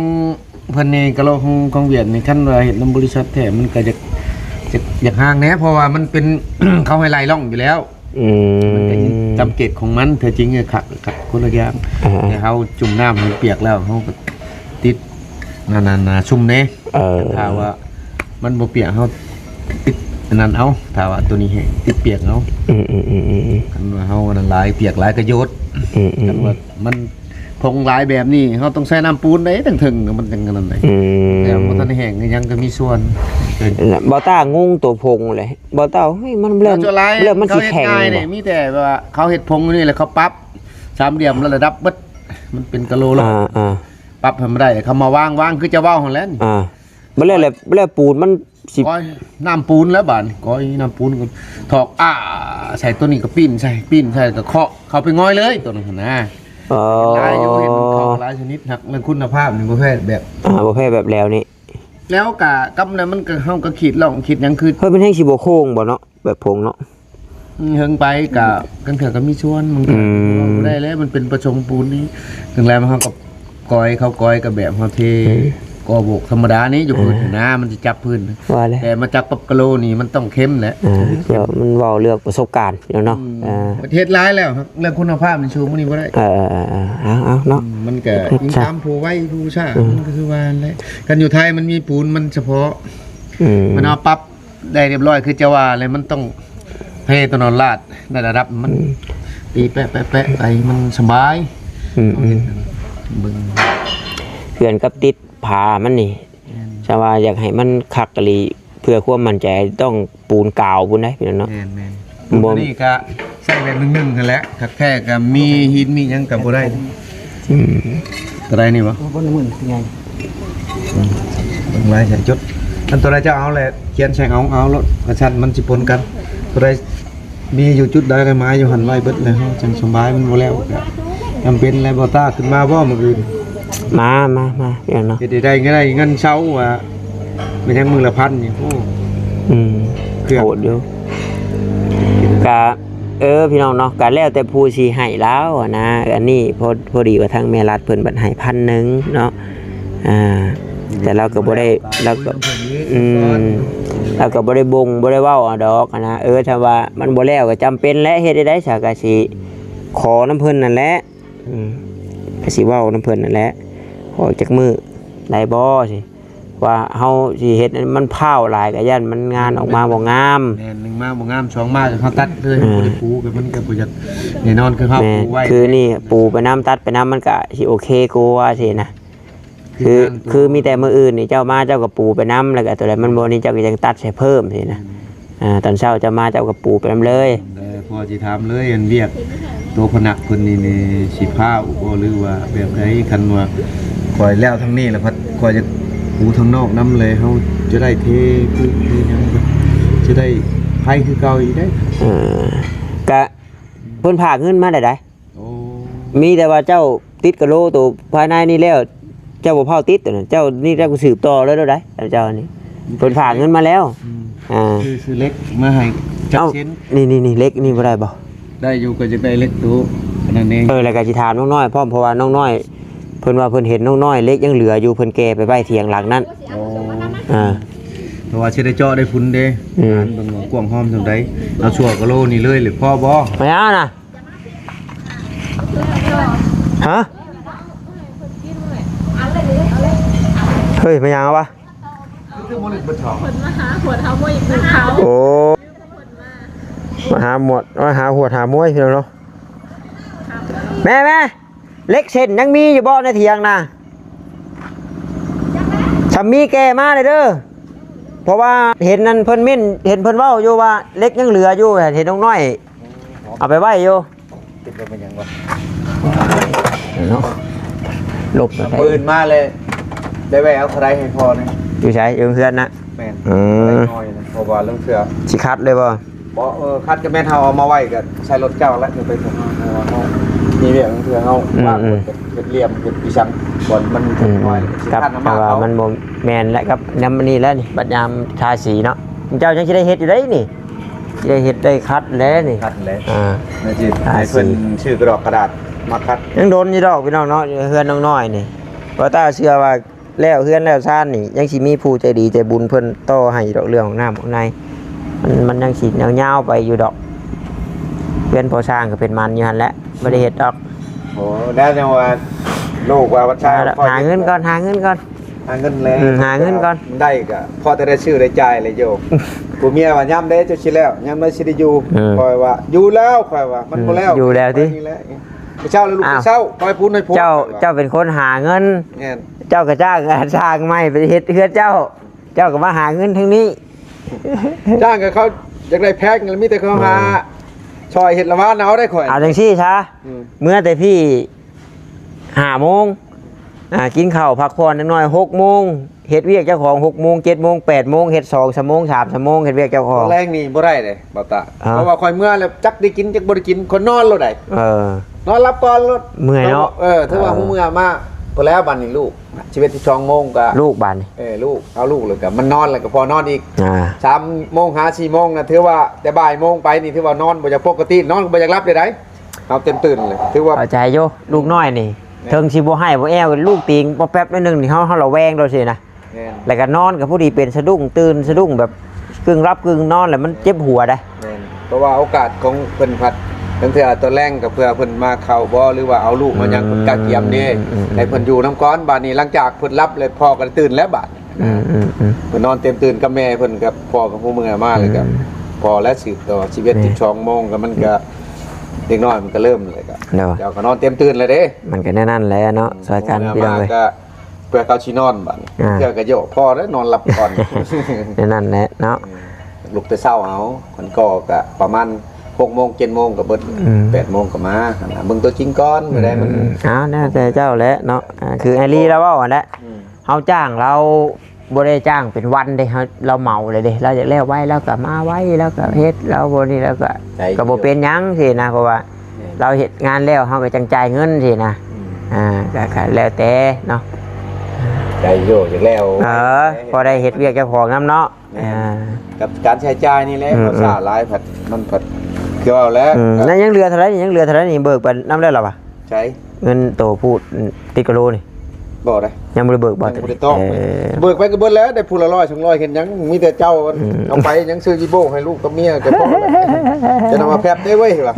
ເພິ່ນນີ້ ກະໂຫຼຂອງ ຂອງຫວຽດນີ້ ຄັນວ່າເຮັດນຳບໍລິສັດແທ້ ມັນກະຢາກ ຢາກ ຢາກຫ່າງແດ່ ເພາະວ່າມັນເປັນ ເຂົາໃຫ້ໄລ່ລ່ອງຢູ່ແລ້ວ. ອືມ ມັນກະຕາມເກດຂອງມັນ ແທ້ຈິງກະຂັດ ຂັດຄົນລະຢ່າງ. ອ່າ ແຕ່ເຮົາຈຸ່ມນ້ຳໃຫ້ມັນປຽກແລ້ວ ເຮົາກະຕິດ ນັ້ນ ນັ້ນ ຊຸ່ມແດ່. ເອີ ຖ້າວ່າມັນບໍ່ປຽກ ເຮົາຕິດອັນນັ້ນເອົາ ຖ້າວ່າໂຕນີ້ແຫ້ງ ຕິດປຽກເອົາ. ອືມໆໆໆ ຄັນວ່າເຮົາອັນນັ້ນຫຼາຍ ປຽກຫຼາຍກະໂຍດ. ອືມໆໆ ຄັນວ່າມັນ ຜົງຫຼາຍແບບນີ້ ເຮົາຕ້ອງໃສ່ນ້ຳປູນໄດ້ ທັງເທິງມັນຈັ່ງອັນນັ້ນໄດ໋. ອືມ ແຕ່ບໍ່ທັນໄດ້ແຫ້ງ ຍັງກະມີສ່ວນ. ບ່າວຕ້າງົງໂຕຜົງແຫຼະ ບ່າວຕ້າ ເຮີ້ຍ ມັນແລ້ວ ສ່ວນຫຼາຍ ແລ້ວມັນຊິແຂງ ເຂົາເຮັດງ່າຍນີ້ ບໍ່ ມີແຕ່ແບບວ່າເຂົາເຮັດຜົງຢູ່ນີ້ ແລ້ວເຂົາປັບສາມຫຼ່ຽມ ແລ້ວລະດັບເບິດ ມັນເປັນກະໂຫຼໂລດ. ອ່າໆ ປັບໃຫ້ມັນໄດ້ ເຂົາມາວາງ ວາງຄືຈະເວົ້າຫັ້ນແຫຼະ. ອ່າ ບໍ່ແລ້ວ ແລ້ວ ແລ້ວປູນມັນ ຊິ ກ້ອຍນ້ຳປູນແລ້ວບາດນີ້ ກ້ອຍນ້ຳປູນກະຖອກ ອາ ໃສ່ໂຕນີ້ກະປີ້ນໃສ່ ປີ້ນໃສ່ກະເຄາະ ເຂົ້າໄປງອຍເລີຍໂຕນັ້ນຫັ້ນນະ. ອໍ ຫຼາຍຢູ່ ເຫັນເຂົາຫຼາຍຊະນິດ ຮັກເລື່ອງຄຸນນະພາບນີ້ບໍ່ແພ້ແບບ ອ່າ ບໍ່ແພ້ແບບແລ້ວນີ້. ແລ້ວກະກັບນັ້ນມັນກະ ເຮົາກະຂີດຮ່ອງຂີດຫຍັງຄື ເຮີ້ຍ ມັນແຮ່ງຊິບໍ່ໂຄ້ງບໍ່ເນາະ ແບບຜົງເນາະ. ອືມ ເຫິງໄປກະ ກາງເທື່ອກະມີສ່ວນ ມັນກະ ອືມ ເວົ້າບໍ່ໄດ້ແລ້ວ ມັນເປັນປະສົມປູນນີ້. ຈັ່ງໃດເຮົາກະ ກ້ອຍ ເຂົາກ້ອຍກະແບບເຮົາເທ ອືມ ກໍ່ໂບກທຳມະດານີ້ ຢູ່ພື້ນ ອ່າ ນະ ມັນຊິຈັບພື້ນ ວ່າແລ້ວ ແຕ່ມາຈັບປັບກະໂລນີ້ມັນຕ້ອງເຂັ້ມແຫຼະ. ອ່າ ເພື່ອມັນເວົ້າເລື່ອງປະສົບການເນາະ. ອືມ ອ່າ ເຮັດຫຼາຍແລ້ວ ເລື່ອງຄຸນນະພາບນີ້ສູ້ມື້ນີ້ບໍ່ໄດ້. ເອີໆໆ ເອົາໆເນາະ. ອືມ ມັນກະອີງຕາມຜູ້ໄວຜູ້ຊ້າ. ອືມ ມັນກະຄືວ່າຫັ້ນແຫຼະ ຄັນຢູ່ໄທມັນມີປູນມັນສະເພາະ. ອືມ ມັນເອົາປັບ ໄດ້ຮຽບຮ້ອຍຄືເຈົ້າວ່າແຫຼະ ມັນຕ້ອງເພໂຕນັ້ນລາດໃນລະດັບມັນ. ອືມ ຕີແປະໆໆ ໄປມັນສະບາຍ. ອືມ ເຮົາເຮັດ ອືມ ເບິ່ງ ເຮືອນກັບຕິດຝາມັນນີ້ ແມ່ນ ຖ້າວ່າຢາກໃຫ້ມັນຄັກອີ່ຫຼີ ເພື່ອຄວາມໝັ້ນໃຈ ຕ້ອງປູນກາວພຸ້ນໃດ໋ ພີ່ນ້ອງເນາະ. ແມ່ນໆ ບໍ່ ປູນໂຕນີ້ກະໃຊ້ແບບໜຶ່ງໆຫັ້ນແຫຼະ ຄັກແທ້ກະມີຫີນມີຫຍັງກະບໍ່ໄດ້. ອືມ ໂຕໃດນີ້ບໍ່? ບໍ່ ບໍ່ ມື້ນີ້ໃຫຍ່. ອືມ ເບິ່ງລາຍໃສ່ຈົດ ອັນໂຕໃດເຈົ້າເອົາແຫຼະ ຂຽນໃສ່ເອົາ ເອົາໂລດ ກະຊັ້ນມັນຊິປົນກັນ. ໂຕໃດມີຢູ່ຈຸດໃດກະໝາຍຢູ່ຫັ້ນໄວ້ເບິດແລ້ວ ເຮົາຈັ່ງສະບາຍ. ມັນບໍ່ແລ້ວກະຈຳເປັນແລ້ວ. ບໍ່ຕາຂຶ້ນມາບໍ່ມື້ອື່ນ? ມາ ມາ ມາ ເອີເນາະ ເຮັດໃຫ້ໄດ້ເງິນ ໄດ້ເງິນເຊົາວ່າ ແມ່ນຫຍັງມື້ລະພັນນີ້. ໂອ້ ອືມ ເກືອບ ໂຫດຢູ່ ກະ ເອີ ພີ່ນ້ອງເນາະ ກະແລ້ວແຕ່ຜູ້ຊິໃຫ້ລາວຫັ້ນນະ. ອັນນີ້ພໍ ພໍດີວ່າທາງແມ່ລັດເພິ່ນບັດໃຫ້ພັນໜຶ່ງເນາະ. ອ່າ ແຕ່ລາວກະບໍ່ໄດ້ ລາວກະ ອືມ ລາວກະບໍ່ໄດ້ບົ່ງ ບໍ່ໄດ້ເວົ້າເອົາດອກຫັ້ນນະ. ເອີ ຖ້າວ່າມັນບໍ່ແລ້ວກະຈຳເປັນແຫຼະ ເຮັດໃດຊະ ກະຊິຂໍນຳເພິ່ນນັ້ນແຫຼະ. ອືມ ກະຊິເວົ້ານຳເພິ່ນນັ້ນແຫຼະ ຂໍຈັກມື້ໄດ້ບໍ່ ຊິ ວ່າເຮົາຊິເຮັດໃຫ້ມັນພ້າວຫຼາຍ ກະຢ້ານມັນງານອອກມາບໍ່ງາມ. ແມ່ນ ໜຶ່ງມາບໍ່ງາມ ສອງມາກະເຮົາຕັດເລີຍ. ອືມ ບໍ່ໄດ້ປູກະ ມັນກະບໍ່ຢາກແນ່ນອນ ຄືເຮົາ ແມ່ນ ປູໄວ້ ຄືນີ້ປູໄປນຳ ຕັດໄປນຳ ມັນກະຊິໂອເຄກວ່າຊີ້ນະ. ຄື ຄືມີແຕ່ມື້ອື່ນນີ້ເຈົ້າມາ ເຈົ້າກະປູໄປນຳ ແລ້ວກະໂຕໃດມັນບໍ່ນີ້ ເຈົ້າກະຍັງຕັດໃສ່ເພີ່ມຊີ້ນະ. ອືມ ອ່າ ຕອນເຊົ້າເຈົ້າມາ ເຈົ້າກະປູໄປນຳເລີຍ. ແຕ່ພໍຊິຖາມເລີຍ ອັນວຽກໂຕພະນັກເພິ່ນນີ້ ນີ້ຊິພ້າວບໍ່ ຫຼືວ່າແບບໃດ? ຄັນວ່າຂ້ອຍແລ້ວທາງນີ້ແລ້ວ ພັດຂ້ອຍຈະປູທາງນອກນຳເລີຍ ເຮົາຈະໄດ້ເທພື້ນເທຫຍັງ ຈະໄດ້ໄພຄືເກົ່າອີກໄດ໋. ເອີ ກະເພິ່ນຝາກເງິນມາໄດ້ໃດ. ໂອ້ ມີແຕ່ວ່າເຈົ້າຕິດກະໂຫຼໂຕພາຍໃນນີ້ແລ້ວ ເຈົ້າບໍ່ພ້າວຕິດໂຕນັ້ນ ເຈົ້ານີ້ເຈົ້າກະສືບຕໍ່ເລີຍໂລດໃດ໋ ເຈົ້ານີ້ ເພິ່ນຝາກເງິນມາແລ້ວ. ອືມ ອ່າ ຊື້ ຊື້ເຫຼັກມາໃຫ້ຈັກເຊັນ. ນີ້ໆໆ ເຫຼັກນີ້ບໍ່ໄດ້ບໍ່? ໄດ້ຢູ່ ກະຢາກໄດ້ເຫຼັກໂຕອັນນັ້ນເອງ. ເອີ ແລ້ວກະຊິຖາມນ້ອງນ້ອຍພ້ອມ ເພາະວ່ານ້ອງນ້ອຍ ເພິ່ນວ່າເພິ່ນເຫັນນ້ອງນ້ອຍເຫຼັກຍັງເຫຼືອຢູ່ ເພິ່ນແກ່ໄປໄວ້ຖຽງຫຼັງນັ້ນ. ໂອ້ ອ່າ ເພາະວ່າຊິໄດ້ເຈາະໄດ້ພຸ້ນເດ້. ອືມ ເບິ່ງວ່າກວ້າງຫອມສ່ຳໃດ ເອົາຊົ່ວກະໂຫຼນີ້ເລີຍ ຫຼືພໍບໍ່? ມາຫຍັງນະ? ຮະ? ເຮີ້ຍ ມາຫຍັງວະ? ເພິ່ນມາຫາຫວດຫາມວຍຢູ່ພູເຂົາ. ໂອ້ ມາຫາຫວດ ມາຫາຫວດຫາມວຍ ພີ່ນ້ອງເນາະ. ແມ່ ແມ່ ເຫຼັກເສັ້ນຍັງມີຢູ່ບໍ່ໃນຖຽງນະ? ຖ້າມີແກ່ມາແດ່ເດີ ເພາະວ່າເຫັນນັ້ນເພິ່ນເມັ້ນ ເຫັນເພິ່ນເວົ້າຢູ່ວ່າເຫຼັກຍັງເຫຼືອຢູ່ ເຫັນນ້ອງນ້ອຍເອົາໄປໄວ້ຢູ່. ຄິດວ່າແມ່ນຫຍັງວະ ເນາະ ຫຼົບ ເອົາປືນມາເລີຍ ໄດ້ແວ່ເອົາເທົ່າໃດໃຫ້ພໍ່ນີ້? ຢູ່ໃສ? ຢູ່ເຮືອນນະ? ແມ່ນ. ອືມ ໄດ້ນ້ອຍນະ ເພາະວ່າລາງເທື່ອ ຊິຂັດເລີຍບໍ່? ບໍ່ ເອີ ຂັດກະແມ່ນເຮົາເອົາມາໄວ້ກະໃສ່ລົດເຈົ້າແຫຼະ ເດີໄປສົ່ງເຮົາ ເພາະວ່າເຮົາມີວຽກ ລາງເທື່ອເຮົາ ອືມ ວ່າງ ອືມ ເຮັດ ເຮັດຫຼ່ຽມ ເຮັດອີ່ສັງ ບ່ອນມັນ ອືມ ນ້ອຍ ອືມ ຊິຂັດນຳ ແຕ່ວ່າເອົາ ມັນບໍ່ແມ່ນແຫຼະ ກັບຍາມອັນນີ້ແຫຼະນີ້ ບັດຍາມທາສີເນາະ ເຈົ້າຍັງຊິໄດ້ເຮັດຢູ່ໃດນີ້. ຊິໄດ້ເຮັດໄດ້ຂັດແຫຼະນີ້ ຂັດແຫຼະ. ອ່າ ໃຫ້ເພິ່ນຊື້ກະດອກກະດາດມາຂັດ. ຍັງດົນຢູ່ດອກພີ່ນ້ອງເນາະ ເຮືອນນ້ອງນ້ອຍນີ້ ບໍ່ຕ້າເຊື່ອວ່າແລ້ວເຮືອນແລ້ວຊານນີ້ ຍັງຊິມີຜູ້ໃຈດີໃຈບຸນເພິ່ນຕໍ່ໃຫ້ດອກ ເລື່ອງຂອງນ້ຳຂອງໃນ ມັນ ມັນຍັງຊິຍາວໆໄປຢູ່ດອກ. ເຮືອນພໍ່ຊ່າງກໍເປັນໝັນຢູ່ຫັ້ນແຫຼະ ບໍ່ໄດ້ເຮັດດອກ. ໂອ້ ແລ້ວຈັ່ງວ່າລູກວ່າວັນຊາ ຫາເງິນກ່ອນ ຫາເງິນກ່ອນ ຫາເງິນແລ້ວ ອືມ ຫາເງິນກ່ອນ ໄດ້ກໍພໍແຕ່ໄດ້ຊື້ໄດ້ຈ່າຍແຫຼະໂຍມ. ຜູ້ເມຍວ່າຍາມໃດເຈົ້າຊິແລ້ວ ຍາມໃດຊິໄດ້ຢູ່ ອືມ ຂ້ອຍວ່າຢູ່ແລ້ວ ຂ້ອຍວ່າມັນບໍ່ແລ້ວ ອືມ ຢູ່ແລ້ວຕິ ຂ້ອຍນີ້ແຫຼະ. ເຊົ້າແລ້ວລູກ ອ້າວ ເຊົ້າ ຂ້ອຍພຸ້ນໃຫ້ພຸ້ນ ເຈົ້າ ເຈົ້າເປັນຄົນຫາເງິນ ແມ່ນ ເຈົ້າກໍຈ້າງຊ່າງໃໝ່ໄປເຮັດເຮືອນເຈົ້າ ເຈົ້າກໍມາຫາເງິນທາງນີ້. ຈ້າງກໍເຂົາຢາກໄດ້ແພງ ມີແຕ່ເຂົາຫາ ອືມ ຊ່ອຍເຮັດລະວານເອົາໄດ້ຂ້ອຍ ເອົາຈັ່ງຊີ້ຊະ ອືມ ເມືອແຕ່ພີ້ຫ້າໂມງ ອ່າ ກິນເຂົ້າພັກຜ່ອນຈັກໜ່ອຍ ຫົກໂມງ ເຮັດວຽກເຈົ້າຂອງ ຫົກໂມງ ເຈັດໂມງ ແປດໂມງ ເຮັດສອງຊົ່ວໂມງ ສາມຊົ່ວໂມງ ເຮັດວຽກເຈົ້າຂອງ. ຕອນແລງນີ້ບໍ່ໄດ້ເດ້ ບໍ່ຕາ ເອີ ເພາະວ່າຂ້ອຍເມືອແລ້ວ ຈັກໄດ້ກິນຈັກບໍ່ໄດ້ກິນ ຂ້ອຍນອນໂລດໃດ໋. ເອີ ນອນຫຼັບກ່ອນໂລດ ເມື່ອຍເນາະ. ເອີ ຖືວ່າ ເອີ ຮູ້ເມື່ອມາ ພໍແລ້ວບັດນີ້ລູກ ສິບເອັດ ສິບສອງໂມງກໍ ລູກບັດນີ້ ເອີ ລູກ ເອົາລູກແລ້ວກໍມັນນອນ ແລ້ວກໍພໍນອນອີກ ອ່າ ສາມໂມງຫາສີ່ໂມງນະ ຖືວ່າແຕ່ບ່າຍໂມງໄປນີ້ ຖືວ່ານອນບໍ່ຢາກປົກກະຕິ ນອນບໍ່ຢາກຫຼັບເລີຍໃດ໋ ເຮົາຕື່ນໆເລີຍ ຖືວ່າເຂົ້າໃຈຢູ່. ລູກນ້ອຍນີ້ ແມ່ນ ເຖິງຊິບໍ່ໄຫ້ບໍ່ແອວ ລູກຕີງປອບແປບໜ້ອຍໜຶ່ງນີ້ ເຮົາ ເຮົາລະແວງໂດຍຊີ້ນະ. ແມ່ນ ແລ້ວກໍນອນກໍຜູ້ດີເປັນສະດຸ້ງ ຕື່ນສະດຸ້ງແບບ ກຶ່ງຫຼັບກຶ່ງນອນ ແລ້ວມັນເຈັບຫົວໄດ໋. ແມ່ນ ເພາະວ່າໂອກາດຂອງເພິ່ນພັດ ບາງເທື່ອຕອນແລງກໍເພື່ອເພິ່ນມາເຂົ້າບໍ່ ຫຼືວ່າເອົາລູກມາຫຍັງ ອືມ ເພິ່ນກະກຽມເດ້ ອືມ ໃຫ້ເພິ່ນຢູ່ນຳກ່ອນ. ບາດນີ້ຫຼັງຈາກເພິ່ນຫຼັບແລ້ວ ພໍ່ກໍຕື່ນແລ້ວບາດ ອືມ ເພິ່ນນອນເຕັມຕື່ນກັບແມ່ເພິ່ນ ກັບພໍ່ກັບຜູ້ເມືອມາ ອືມ ແລ້ວກໍພໍແລ້ວ ສືບຕໍ່ ສິບເອັດ ສິບສອງໂມງກໍມັນກໍ ເດັກນ້ອຍມັນກໍເລີ່ມແລ້ວກໍ ເຈົ້າກໍນອນເຕັມຕື່ນແລ້ວເດ້ ມັນກໍແນວນັ້ນແຫຼະເນາະ ອືມ ຊ່ອຍກັນ ຜູ້ເມືອມາ ພີ່ນ້ອງເອີຍ ກໍ ເພື່ອເຂົາຊິນອນບາດນີ້ ອ່າ ເທື່ອກໍໂຍກພໍແລ້ວນອນຫຼັບກ່ອນ ແນວນັ້ນແຫຼະເນາະ ເອີ ລຸກແຕ່ເຊົ້າເອົາ ມັນກໍ ກໍປະມານຫົກໂມງ ເຈັດໂມງກໍເບິດ ອືມ ແປດໂມງກໍມາ ຫັ້ນນະ ເບິ່ງຕົວຈິງກ່ອນ ມື້ໃດມັນ ອືມ ເອົາ ແນວແຕ່ເຈົ້າແຫຼະເນາະ ອ່າ ຄືໄອລີລາວເວົ້າຫັ້ນແຫຼະ ອືມ ເຮົາຈ້າງລາວ ບໍ່ໄດ້ຈ້າງເປັນວັນເດ້ ເຮົາ ລາວເໝົາເລີຍເດ້ ລາວຢາກແລ້ວໄວ ລາວກໍມາໄວ ລາວກໍເຮັດ ລາວບໍ່ນີ້ ລາວກໍ ໃຈ ກໍບໍ່ເປັນຫຍັງຊີ້ນະ ເພາະວ່າ ແມ່ນ ລາວເຮັດງານແລ້ວ ເຮົາກໍຈັ່ງຈ່າຍເງິນຊີ້ນະ ອືມ ອ່າ ກໍ ກໍແລ້ວແຕ່ເນາະ ໃຈໂຍກຢາກແລ້ວ ເອີ ພໍໄດ້ເຮັດວຽກເຈົ້າຂອງນຳເນາະ ແມ່ນ ອ່າ ກັບການໃຊ້ຈ່າຍນີ້ແຫຼະ ອືມ ພາສາຫຼາຍພັດ ມັນພັດ ຄືເວົ້າແຫຼະ ອືມ ແລ້ວຍັງເຫຼືອເທົ່າໃດນີ້ ຍັງເຫຼືອເທົ່າໃດນີ້ ເບີກໄປນຳແລ້ວລະວະ? ໃສ ເງິນໂຕຜູ້ຕິດກະໂລນີ້ ບໍ່ໄດ້ ຍັງບໍ່ໄດ້ເບີກບໍ່? ຍັງບໍ່ໄດ້ຕອບ ເອີ ເບີກໄປກໍເບິດແລ້ວ ໄດ້ຜູ້ລະຮ້ອຍສອງຮ້ອຍເຮັດຫຍັງ? ມີແຕ່ເຈົ້າ ອືມ ເອົາໄປຫຍັງ ຊື້ອີໂບ້ໃຫ້ລູກກັບເມຍ ແຕ່ພໍແລ້ວ ຈະນຳມາແພັບໄດ້ເວີຍວ່າ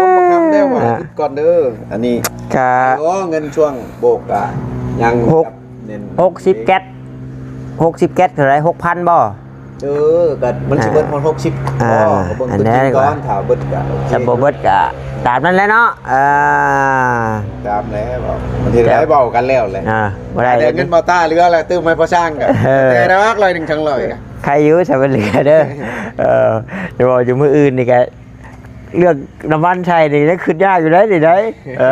ລົງມາແພັບແລ້ວວ່າ ອ່າ ຢຸດກ່ອນເດີ ອັນນີ້ກະ ໂອ້ ເງິນຊ່ວງໂບກກະຍັງ ຫົກ ເນັ້ນ ຫົກສິບແກັດ ຫົກສິບແກັດເທົ່າໃດ? ຫົກພັນບໍ່? ເອີ ກໍມັນຊິເບິດຮອດ ອ່າ ຫົກສິບ ອ່າ ບໍ່ ກໍເບິ່ງ ອັນນັ້ນ ຕົວຈິງກ່ອນ ວ່າ ຖ້າເບິດກໍໂອເຄ ຖ້າບໍ່ເບິດກໍຕາມນັ້ນແຫຼະເນາະ ອ່າ ຕາມແລ້ວ ມັນຊິໄດ້ເວົ້າກັນແລ້ວແຫຼະ ອ່າ ບໍ່ໄດ້ ແຕ່ເງິນບໍ່ຕ້າເຫຼືອແລ້ວ ຕື່ມໃຫ້ພໍ່ຊ່າງກໍ ເອີ ແຕ່ດອກ ຮ້ອຍໜຶ່ງ ສອງຮ້ອຍ ໃຄຢູ່ ຊະ ມັນເຫຼືອເດີ ເອີ ດຽວເວົ້າຢູ່ມື້ອື່ນນີ້ກໍ ເລື່ອງນ້ຳມັນໃສ່ນີ້ ຍັງຄິດຍາກຢູ່ເດ້ນີ້ເດ້ ເອີ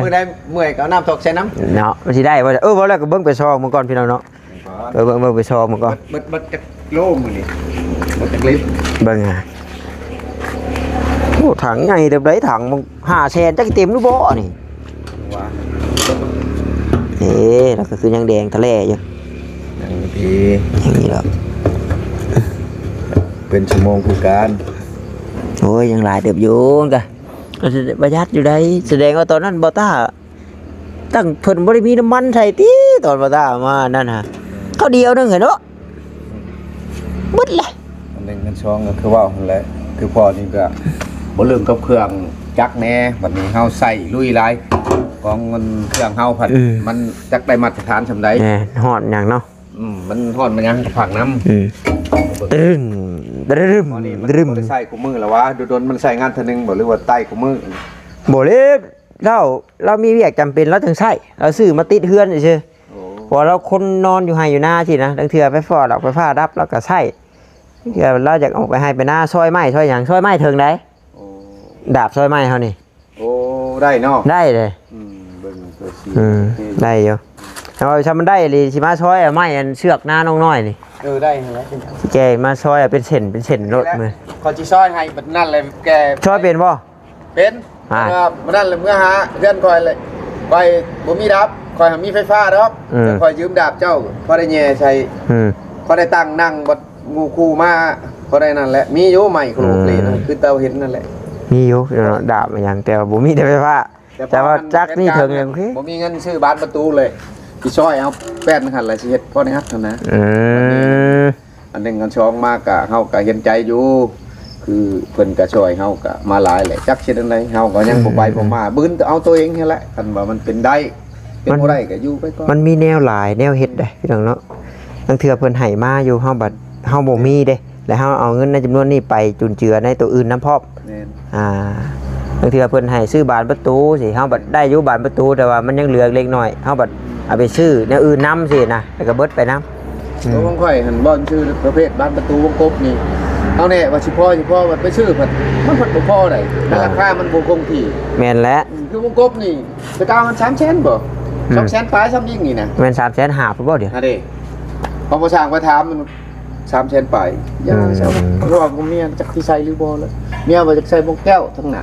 ມື້ໃດເມື່ອຍກໍເອົານ້ຳຖອກໃສ່ນຳ ເນາະ ມັນຊິໄດ້ບໍ່? ເອີ ເວົ້າແລ້ວກໍເບິ່ງໄປຊອກມັນກ່ອນ ພີ່ນ້ອງເນາະ ເອີ ເບິ່ງ ເບິ່ງໄປຊອກມັນກ່ອນ ເບິດ ເບິດ ເບິດຈັກໂລມື້ນີ້ ເບິດຈັກລິດ ເບິ່ງຫາ ໂອ້ ຖັງໃຫຍ່ເດີ ໄດ້ຖັງ ຫ້າແສນ ຈັກເຕັມຫຼືບໍ່ນີ້ ວ່າ ເອີ ແລ້ວກໍຄືຍັງແດງທະແຫຼຢູ່ ຍັງດີ ຍັງນີ້ດອກ ເປັນຊົ່ວໂມງຄືກັນ ໂອ້ຍ ຍັງຫຼາຍເຕີບຢູ່ ກໍ ກໍປະຢັດຢູ່ໃດ໋ ສະແດງວ່າຕອນນັ້ນບໍ່ຕ້າ ຕັ້ງເພິ່ນບໍ່ໄດ້ມີນ້ຳມັນໃສ່ຕິ ຕອນບໍ່ຕ້າມານັ້ນຫະ ເຂົ້າດຽວໜຶ່ງຫັ້ນເນາະ ເບິດແຫຼະ ອັນໜຶ່ງ ອັນສອງ ກໍຄືເວົ້າຫັ້ນແຫຼະ ຄືພໍ່ນີ້ກໍບໍ່ເລື່ອງກັບເຄື່ອງຈັກແດ່ ບັດນີ້ເຮົາໃຊ້ລຸຍຫຼາຍ ຂອງເງິນເຄື່ອງເຮົາພັດ ອືມ ມັນຈັກໄດ້ມາດຕະຖານສ່ຳໃດ ແມ່ນ ຮອດຫຍັງເນາະ ອືມ ມັນຮອດມາຫຍັງກໍພັກນຳ ອືມ ຕຶ້ງ ຕຶ້ງ ບໍ່ໄດ້ໃຊ້ຄູ່ມື້ແລ້ວວະ ດົນໆມັນໃຊ້ງານເທື່ອໜຶ່ງບໍ່ ຫຼືວ່າໃຊ້ຄູ່ມື້ ບໍ່ເລີຍ ລາວ ລາວມີວຽກຈຳເປັນລາວຈຶ່ງໃຊ້ ລາວຊື້ມາຕິດເຮືອນຊື່ໆ ໂອ້ ເພາະວ່າລາວຄົນນອນຢູ່ໄຮ່ຢູ່ນາຊີ້ນະ ລາງເທື່ອໄຟຟ້າດັບ ໄຟຟ້າດັບລາວກໍໃຊ້ ລາງເທື່ອລາວຢາກອອກໄປໄຮ່ໄປນາ ຊອຍໄມ້ຊອຍຫຍັງ ຊອຍໄມ້ເຖິງໃດ ໂອ້ ດາບຊອຍໄມ້ເຮົານີ້ ໂອ້ ໄດ້ເນາະ ໄດ້ເດ້ ອືມ ເບິ່ງຕົວຈິງ ອືມ ໄດ້ຢູ່ ແຕ່ວ່າຖ້າມັນໄດ້ອີ່ຫຼີ ຊິມາຊອຍເອົາໄມ້ອັນເຊືອກນານ້ອງນ້ອຍນີ້ ເອີ ໄດ້ຫັ້ນແຫຼະ ຊິແກ່ມາຊອຍເອົາເປັນເສັ້ນເປັນເສັ້ນໂລດ ນີ້ແຫຼະ ມື້ ຂ້ອຍຊິຊອຍໃຫ້ບັດນັ້ນແຫຼະ ແກ່ ຊອຍເປັນບໍ່? ເປັນ ອ່າ ເພາະວ່າມື້ນັ້ນລະເມືອຫາເຮືອນຂ້ອຍເລີຍ ຂ້ອຍບໍ່ມີດາບ ຂ້ອຍຫາມີໄຟຟ້າດອກ ອືມ ແຕ່ຂ້ອຍຢືມດາບເຈົ້າ ພໍໄດ້ແຍ່ໃສ່ ອືມ ພໍໄດ້ຕັ້ງນັ່ງ ບັດໝູ່ຄູ່ມາ ພໍໄດ້ນັ້ນແຫຼະ ມີຢູ່ໄມ້ໂຄລະໂຄເລ ອືມ ຄືເຈົ້າເຫັນນັ້ນແຫຼະ ມີຢູ່ເນາະ ດາບອີ່ຫຍັງ ແຕ່ວ່າບໍ່ມີແຕ່ໄຟຟ້າ ແຕ່ວ່າຈັກນີ້ເຖິງຫຍັງຄື ບໍ່ມີເງິນຊື້ບານປະຕູເລີຍ ຊິຊ່ອຍເອົາແປ້ນຫັ້ນລະ ຊິເຮັດພໍໄດ້ຮັກຫັ້ນນະ. ອືມ ອັນໜຶ່ງ ອັນສອງມາກະ ເຮົາກະເຫັນໃຈຢູ່ ຄືເພິ່ນກະຊ່ອຍເຮົາກະມາຫຼາຍແຫຼະ ຈັກຊິເຮັດແນວໃດ ເຮົາກະຍັງບໍ່ໄປ ອືມ ບໍ່ມາ ບືນແຕ່ເອົາໂຕເອງຫັ້ນແຫຼະ ຄັນວ່າມັນເປັນໄດ້ ເປັນ ມັນ ບໍ່ໄດ້ກະຢູ່ໄປກ່ອນ. ມັນມີແນວຫຼາຍແນວເຮັດເດ້ ພີ່ນ້ອງເນາະ ລາງເທື່ອເພິ່ນໃຫ້ມາຢູ່ ເຮົາບັດເຮົາບໍ່ມີເດ້ ແລ້ວເຮົາເອົາເງິນໃນຈຳນວນນີ້ໄປຈຸນເຈືອໃນໂຕອື່ນນຳພ້ອມ. ແມ່ນ ອ່າ ລາງເທື່ອເພິ່ນໃຫ້ຊື້ບານປະຕູຊີ້ ເຮົາບັດໄດ້ຢູ່ບານປະຕູ ແຕ່ວ່າມັນຍັງເຫຼືອເລັກນ້ອຍ ເຮົາບັດເອົາໄປຊື້ແນວອື່ນນຳຊີ້ນະ ແລ້ວກໍເບິດໄປນຳ. ອືມ ຂອງຂ້ອຍຫັ້ນ ບ່ອນຊື້ປະເພດບານປະຕູວົງກົບນີ້ ເອົາແນ່ວ່າຊິພໍ ຊິພໍ ບັດໄປຊື້ພັດ ມັນພັດບໍ່ພໍໃດ໋ ອ່າ ລາຄາມັນບໍ່ຄົງທີ່. ແມ່ນແຫຼະ ອືມ ຄືວົງກົບນີ້ ແຕ່ເກົ່າມັນສາມແສນບໍ່? ອືມ ສອງແສນປາຍ ສ່ຳອີກນີ້ນະ ແມ່ນສາມແສນຫ້າພຸ້ນບໍ່ດຽວ? ຫັ້ນເດ້ ເຮົາບໍ່ຊ່າງໄປຖາມມັນ ສາມແສນປາຍ ຢ່າ ອືມ ເຈົ້າ ເພາະວ່າເມຍຈັກຊິໃສ່ຫຼືບໍ່ລະ ເມຍວ່າຢາກໃສ່ວົງແກ້ວທາງໜ້າ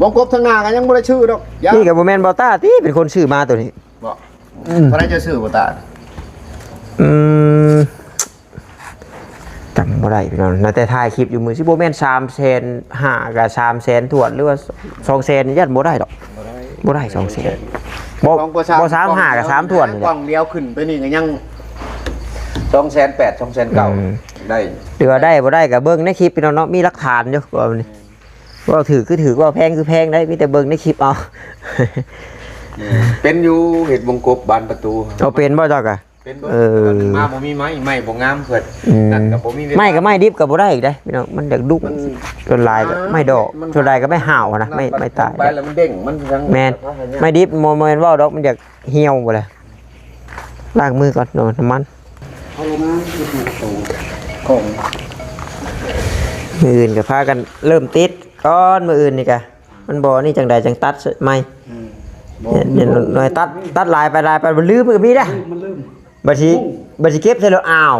ວົງກົບທາງໜ້າກໍຍັງບໍ່ໄດ້ຊື້ດອກ ຢ່າ ນີ້ກໍບໍ່ແມ່ນບໍ່ຕ້າຕິເປັນຄົນຊື້ມາໂຕນີ້ ບໍ່ ອືມ ເທົ່າໃດເຈົ້າຊື້ບໍ່ຕ້າ? ອືມ ຈຳບໍ່ໄດ້ພີ່ນ້ອງ ນາແຕ່ຖ່າຍຄລິບຢູ່ມື້ ຊິບໍ່ແມ່ນສາມແສນຫ້າ ກໍສາມແສນຖ້ວນ ຫຼືວ່າສອງແສນ ຢ້ານບໍ່ໄດ້ດອກ ບໍ່ໄດ້ ບໍ່ໄດ້ສອງແສນ ບໍ່ ບໍ່ສາມຫ້າກໍສາມຖ້ວນນີ້ແຫຼະ ກ້ອງດຽວຂຶ້ນໄປນີ້ກໍຍັງສອງແສນແປດ ສອງແສນເກົ້າ ອືມ ໄດ້ ຫຼືວ່າໄດ້ບໍ່ໄດ້ກໍເບິ່ງໃນຄລິບພີ່ນ້ອງເນາະ ມີຫຼັກຖານຢູ່ ເວົ້ານີ້ ເວົ້າຖືກຄືຖືກ ເວົ້າແພງຄືແພງໄດ໋ ມີແຕ່ເບິ່ງໃນຄລິບເອົາ. ເປັນຢູ່ ເຮັດວົງກົບບານປະຕູ ເອົາເປັນບໍ່ເຈົ້າກະ? ເປັນເບິດ ເອີ ມາບໍ່ມີໄມ້ ໄມ້ບໍ່ງາມເພິ່ນ ອືມ ນັ້ນກໍບໍ່ມີເວລາ ໄມ້ກໍໄມ້ດິບກໍບໍ່ໄດ້ອີກເດ້ພີ່ນ້ອງ ມັນຢາກດຸ້ງ ມັນ ສ່ວນຫຼາຍກໍໄມ້ດອກ ມັນ ສ່ວນຫຼາຍກໍໄມ້ຫ້າວຫັ້ນນະ ໄມ້ ໄມ້ຕາຍ ໄປແລ້ວມັນເດ້ງ ມັຍັງ ແມ່ນ ໄມ້ດິບບໍ່ແມ່ນເວົ້າດອກ ມັນຢາກຫ່ຽວພຸ້ນແຫຼະ ລ້າງມືກ່ອນເນາະ ນ້ຳມັນ ເອົາລົງມາ ເຮັດໃຫ້ໂຕ ຂອງ ມື້ອື່ນກໍພາກັນເລີ່ມຕິດກ່ອນ ມື້ອື່ນນີ້ກະ ມັນບໍ່ນີ້ ຈັ່ງໃດຈັ່ງຕັດໃໝ່ ອືມ ບໍ່ ເຫັນ ເຫັນໜ້ອຍຕັດ ຕັດຫຼາຍໄປ ຫຼາຍໄປ ມັນລືມ ມັນກໍມີເດ້ ມັນລືມ ບັດຊິ ໂອ້ ບັດຊິເກັບໃສ່ລົດ ອ້າວ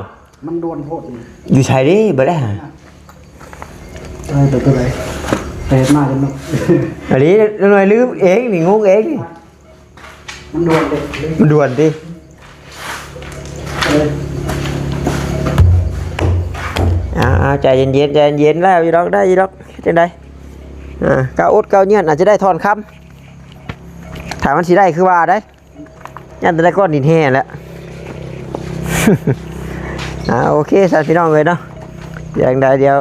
ມັນດ່ວນໂພດນີ້ ຢູ່ໃສເດ້ ບໍ່ໄດ້ຫາ ເອີ ຕົວໃດ ໄປເຮັດມາຈົນ ອັນນີ້ໜ້ອຍລືມເອງນີ້ ງົງເອງນີ້ ມັນດ່ວນເດ້ ມັນດ່ວນຕິ ເອີ ເອົາໆ ໃຈເຢັນໆ ໃຈເຢັນ ແລ້ວຢູ່ດອກ ໄດ້ຢູ່ດອກ ເຮັດຈັ່ງໃດ ອ່າ ກ້າອົດກ້າຍຽນ ອາດຈະໄດ້ທ່ອນຄຳ ຖ້າມັນຊິໄດ້ຄືວ່າໄດ໋ ຢ້ານແຕ່ໄດ້ກ້ອນຫີນແຮ່ແຫຼະ ອ່າ ໂອເຄ ຊັ້ນພີ່ນ້ອງເອີຍເນາະ ຢ່າງໃດດຽວ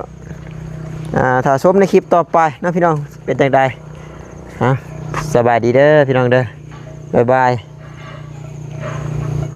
ອ່າ ຖ້າຊົມໃນຄລິບຕໍ່ໄປເນາະພີ່ນ້ອງ ເປັນຈັ່ງໃດ ອ່າ ສະບາຍດີເດີພີ່ນ້ອງເດີ ບາຍບາຍ.